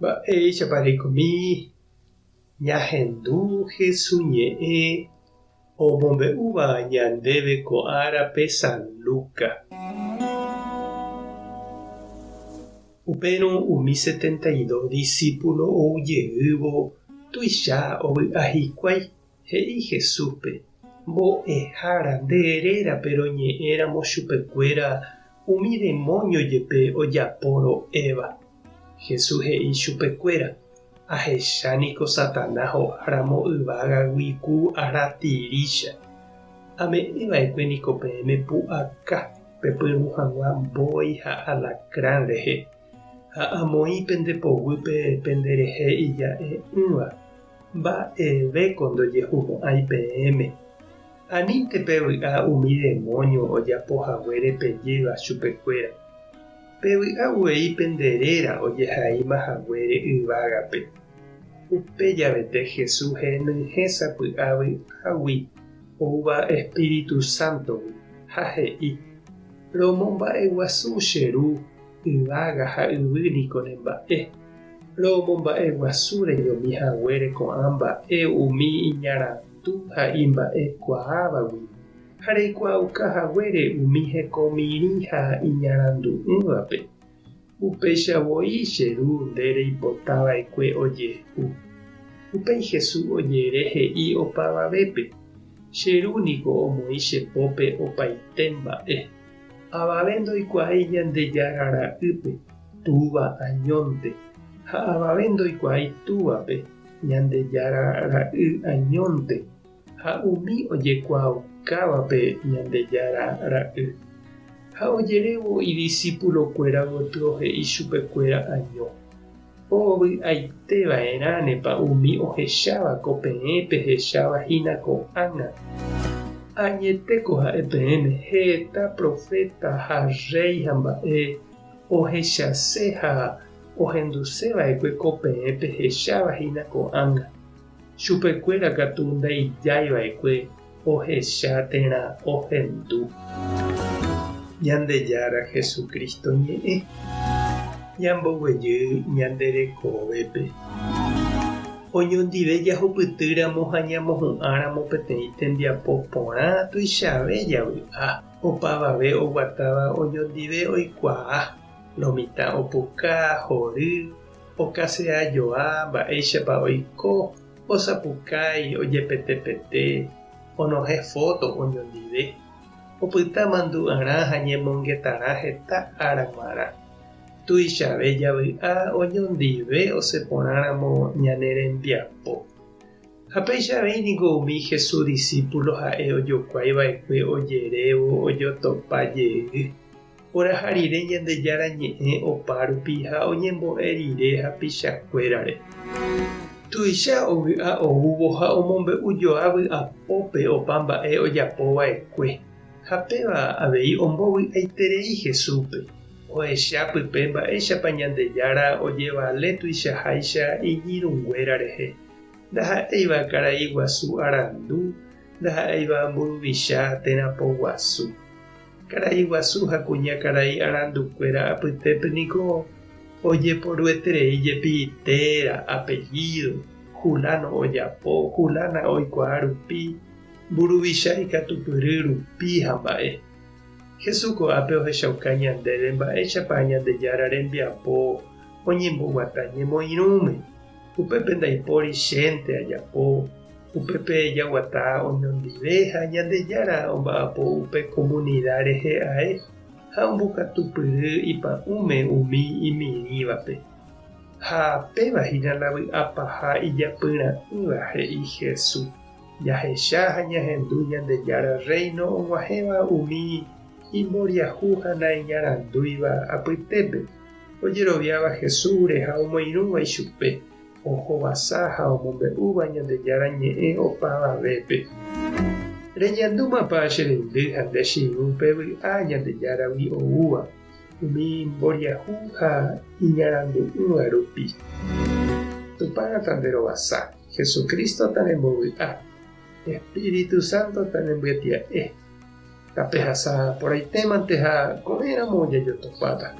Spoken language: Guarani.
Mba'éichapa reikomi ñahendu Hesu ñe'ẽ omombe'úva ñandéve ko árape San Lucas. Upérõ umi 72 disípulo ou jeývo tuicha ovy'a hikuái, he'i Jesúspe, Mbo'ehára, nde rérape roñe'ẽramo chupekuéra umi demóño jepe ojapo ro'éva. Jesús he'i chupekuéra, Ahecha niko Satanás ho'áramo yvágagui ku aratirícha. Ame'ẽ va'ekue niko peẽme pu'aka pepyrũ hag̃ua mbói ha alacrán rehe, ha amoĩ pende poguýpe penderehe ija'e'ỹva. Mba'evéko ndojehumo'ãi peẽme. Anínte pevy'a umi demóño ojapo haguére pejéva chupekuéra. Pevy'a uvei pende réra ojehaíma haguére yvágape. Upe javete Jesús henyhẽ sapy'a vy'águi oúva Espíritu Sántogui, ha he'i, Romomba'eguasu che Ru, yvága ha yvy niko ne mba'e. Romomba'eguasu reñomi haguére ko'ã mba'e umi iñarandu ha imba'ekuaávagui. Ha reikuaauka haguére umi hekomirĩ ha iñarandu'ỹvape, upéicha voi che Ru nde reipota va'ekue ojehu. Upéi Jesús ojere he'i opavavépe, Che Ru niko omoĩ che pópe opaite mba'e. Avave ndoikuaái Ñandejára Ra'ýpe, Túva añónte, ha avave ndoikuaái Túvape, Ñandejára Ra'y añónte. Ha umi ojekuaaukávape Ñandejára Ra'y. Ha ojerévo idisipulokuéra gotyo he'i chupekuéra año, Ovy'aite va'erãnepa umi ohecháva ko peẽ pehecháva hína ko'ág̃a. Añetéko ha'e peẽme heta proféta ha rréi ha mba'e ohechase ha ohenduse va'ekue ko peẽ pehecháva hína ko'ág̃a. Chupekuéra katu ndaijái va'ekue ohecha térã ohendu. Ñandejára Jesucristo ñe'ẽ ñamboguejy ñande rekovépe. Oñondive jahupytýramo ha ñamohu'ãramo peteĩ tembiapo porã tuichave javy'a. Opavave oguatáva oñondive oikuaa, lo mitã opuka, hory, Okasea joa mba'éichapa oiko, osapukái, ojepetepete, onohẽ fóto oñondive, opyta mandu'arã ha ñemongetarã heta ára g̃uarã. Tuichave javy'a oñondive osẽ porãramo ñane rembiapo. Ha péicha avei niko umi Jesús disípulo ha'e ojokuái va'ekue ojerévo ojotopa jey. Oraha rire Ñandejára Ñe'ẽ opárupi ha oñembo'e rire hapichakuérare. Tuicha ovy'a oúvo ha omombe'u joa vy'apópe opa mba'e ojapo va'ekue, ha péva avei ombovy'aiterei Jesúspe, ohecha pype mba'éichapa Ñandejára ojevale tuichaháicha iñirũnguéra rehe, ndaha'éiva karai guasu arandu, ndaha'éiva mburuvicha térã poguasu. Karai guasu ha kuña karai arandukuéra apytépe niko ojeporueterei jepi téra, apellido, Juláno ojapo, Julána oikuaa rupi, mburuvicha ikatupyry rupi ha mba'e. Jesús ko'ápe ohechauka ñandéve mba'éichapa Ñandejára rembiapo oñemboguata ñemoirũme. Upépe ndaipóri chénte ajapo, upépe jaguata oñondive ha Ñandejára omba'apo upe komunida rehe ae ha ombokatupyry ipa'ũme umi imirĩvape. Ha péva hína la vy'a paha ijapyra'ỹva, he'i Jesús. Jahecha ha ñahendu Ñandejára Rréino og̃uahẽva umi imboriahu ha naiñarandúiva apytépe. Ojeroviáva Jesúsre ha omoirũva ichupe, ohovasa ha omombe'úva Ñandejára Ñe'ẽ opavavépe. Reñandúmapa che reindy ha nde che irũ pe vy'a Ñandejáragui oúva, umi mboriahu ha iñarandu'ỹva rupi? Tupã tanderovasa, Jesucristo tanembovy'a, Espíritu Santo tanembyetia'e. Tapehasa porãitémante ha ko'ẽramo jajotopáta.